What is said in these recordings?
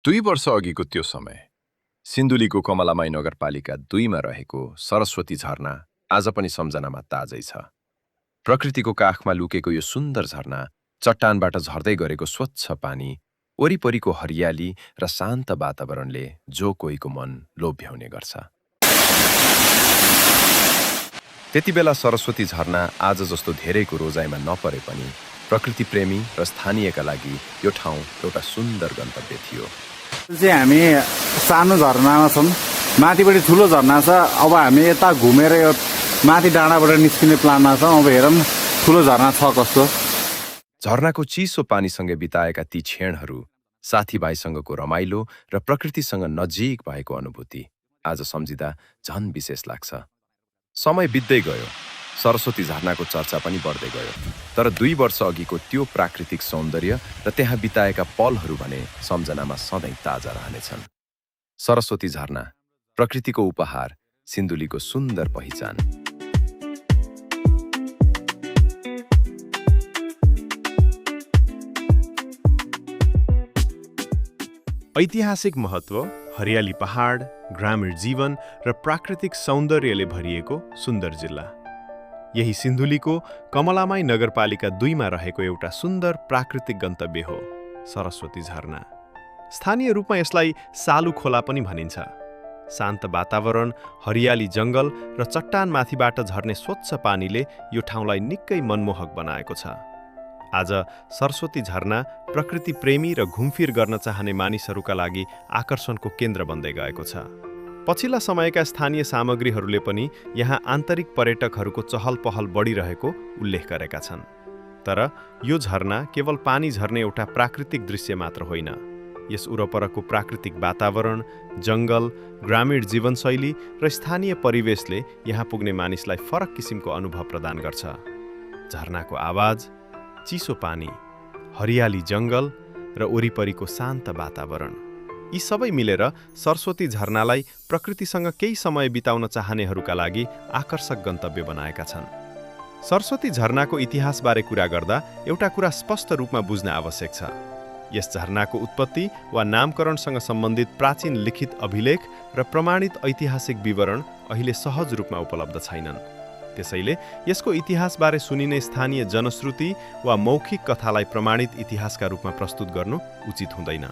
2 वर्ष अघिको त्यो समय सिन्धुलीको कमलामाई नगरपालिका 2 मा रहेको सरस्वती झरना आज पनि सम्झनामा ताजै छ। प्रकृतिको काखमा लुकेको यो सुन्दर झरना, चट्टानबाट झर्दै गरेको स्वच्छ पानी, वरिपरिको हरियाली र शान्त वातावरणले जो कोहीको मन लोभ्याउने गर्छ। त्यतिबेला सरस्वती झरना आज जस्तो धेरैको रोजाइमा नपरे पनि प्रकृति प्रेमी र स्थानीयका लागि यो ठाउँ एउटा सुन्दर गन्तव्य थियो। हामी सानो झरनामा छौँ, माथिबाट ठुलो झरना छ। अब हामी यता घुमेर यो माथि डाँडाबाट निस्किने प्लानमा छौँ। अब हेरौँ ठुलो झरना छ कस्तो। झरनाको चिसो पानीसँगै बिताएका ती क्षणहरू, साथीभाइसँगको रमाइलो र प्रकृतिसँग नजिक भएको अनुभूति आज सम्झिँदा झन विशेष लाग्छ। समय बित्दै गयो, सरस्वती झरनाको चर्चा पनि बढ्दै गयो, तर 2 वर्ष अघिको त्यो प्राकृतिक सौन्दर्य र त्यहाँ बिताएका पलहरू भने सम्झनामा सधैँ ताजा रहनेछन्। सरस्वती झरना, प्रकृतिको उपहार, सिन्धुलीको सुन्दर पहिचान। ऐतिहासिक महत्व, हरियाली पहाड, ग्रामीण जीवन र प्राकृतिक सौन्दर्यले भरिएको सुन्दर जिल्ला। यही सिन्धुलीको कमलामाई नगरपालिका 2 मा रहेको एउटा सुन्दर प्राकृतिक गन्तव्य हो सरस्वती झरना। स्थानीय रूपमा यसलाई सालु खोला पनि भनिन्छ। शान्त वातावरण, हरियाली जङ्गल र चट्टानमाथिबाट झर्ने स्वच्छ पानीले यो ठाउँलाई निकै मनमोहक बनाएको छ। आज सरस्वती झरना प्रकृति प्रेमी र घुमफिर गर्न चाहने मानिसहरूका लागि आकर्षणको केन्द्र बन्दै गएको छ। पछिल्ला समयका स्थानीय सामग्रीहरूले पनि यहाँ आन्तरिक पर्यटकहरूको चहल पहल बढिरहेको उल्लेख गरेका छन्। तर यो झरना केवल पानी झर्ने एउटा प्राकृतिक दृश्य मात्र होइन। यस उरपरको प्राकृतिक वातावरण, जङ्गल, ग्रामीण जीवनशैली र स्थानीय परिवेशले यहाँ पुग्ने मानिसलाई फरक किसिमको अनुभव प्रदान गर्छ। झरनाको आवाज, चिसो पानी, हरियाली जङ्गल र वरिपरिको शान्त वातावरण, यी सबै मिलेर सरस्वती झरनालाई प्रकृतिसँग केही समय बिताउन चाहनेहरूका लागि आकर्षक गन्तव्य बनाएका छन्। सरस्वती झरनाको इतिहासबारे कुरा गर्दा एउटा कुरा स्पष्ट रूपमा बुझ्न आवश्यक छ। यस झरनाको उत्पत्ति वा नामकरणसँग सम्बन्धित प्राचीन लिखित अभिलेख र प्रमाणित ऐतिहासिक विवरण अहिले सहज रूपमा उपलब्ध छैनन्। त्यसैले यसको इतिहासबारे सुनिने स्थानीय जनश्रुति वा मौखिक कथालाई प्रमाणित इतिहासका रूपमा प्रस्तुत गर्नु उचित हुँदैन।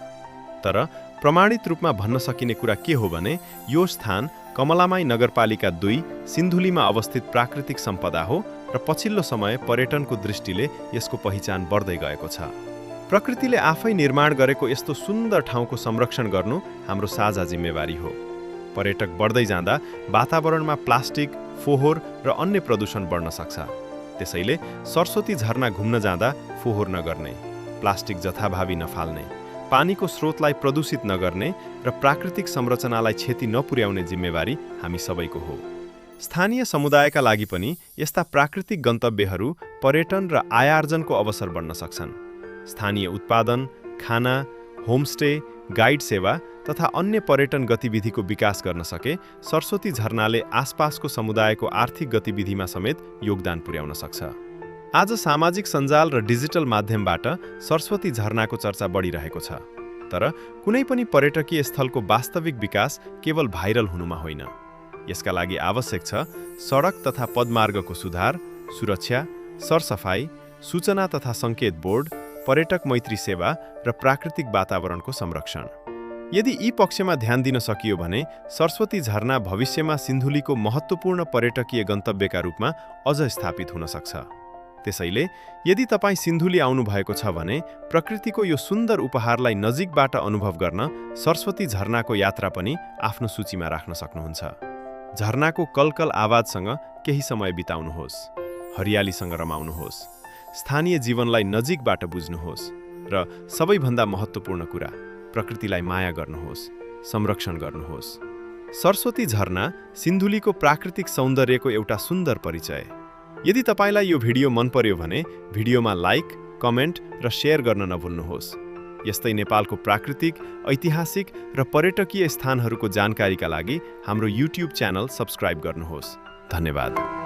तर प्रमाणित रूपमा भन्न सकिने कुरा के हो भने यो स्थान कमलामाई नगरपालिका 2 सिन्धुलीमा अवस्थित प्राकृतिक सम्पदा हो र पछिल्लो समय पर्यटनको दृष्टिले यसको पहिचान बढ्दै गएको छ। प्रकृतिले आफै निर्माण गरेको यस्तो सुन्दर ठाउँको संरक्षण गर्नु हाम्रो साझा जिम्मेवारी हो। पर्यटक बढ्दै जाँदा वातावरणमा प्लास्टिक, फोहोर र अन्य प्रदूषण बढ्न सक्छ। त्यसैले सरस्वती झरना घुम्न जाँदा फोहोर नगर्ने, प्लास्टिक जथाभावी नफाल्ने, पानीको स्रोतलाई प्रदूषित नगर्ने र प्राकृतिक संरचनालाई क्षति नपुर्याउने जिम्मेवारी हामी सबैको हो। स्थानीय समुदायका लागि पनि यस्ता प्राकृतिक गन्तव्यहरू पर्यटन र आयार्जनको अवसर बन्न सक्छन्। स्थानीय उत्पादन, खाना, होमस्टे, गाइड सेवा तथा अन्य पर्यटन गतिविधिको विकास गर्न सके सरस्वती झरनाले आसपासको समुदायको आर्थिक गतिविधिमा समेत योगदान पुर्याउन सक्छ। आज सामाजिक सञ्जाल र डिजिटल माध्यमबाट सरस्वती झरनाको चर्चा बढिरहेको छ। तर कुनै पनि पर्यटकीय स्थलको वास्तविक विकास केवल भाइरल हुनुमा होइन। यसका लागि आवश्यक छ सडक तथा पदमार्गको सुधार, सुरक्षा, सरसफाई, सूचना तथा सङ्केत बोर्ड, पर्यटक मैत्री सेवा र प्राकृतिक वातावरणको संरक्षण। यदि यी पक्षमा ध्यान दिन सकियो भने सरस्वती झरना भविष्यमा सिन्धुलीको महत्त्वपूर्ण पर्यटकीय गन्तव्यका रूपमा अझ स्थापित हुन सक्छ। त्यसैले यदि तपाईँ सिन्धुली आउनुभएको छ भने प्रकृतिको यो सुन्दर उपहारलाई नजिकबाट अनुभव गर्न सरस्वती झरनाको यात्रा पनि आफ्नो सूचीमा राख्न सक्नुहुन्छ। झरनाको कलकल आवाजसँग केही समय बिताउनुहोस्, हरियालीसँग रमाउनुहोस्, स्थानीय जीवनलाई नजिकबाट बुझ्नुहोस् र सबैभन्दा महत्त्वपूर्ण कुरा, प्रकृतिलाई माया गर्नुहोस्, संरक्षण गर्नुहोस्। सरस्वती झरना सिन्धुलीको प्राकृतिक सौन्दर्यको एउटा सुन्दर परिचय। यदि तपाईँलाई यो भिडियो मन पर्यो भने भिडियोमा लाइक, कमेन्ट र शेयर गर्न नभुल्नुहोस्। यस्तै नेपालको प्राकृतिक, ऐतिहासिक र पर्यटकीय स्थानहरूको जानकारीका लागि हाम्रो YouTube च्यानल सब्स्क्राइब गर्नुहोस्। धन्यवाद।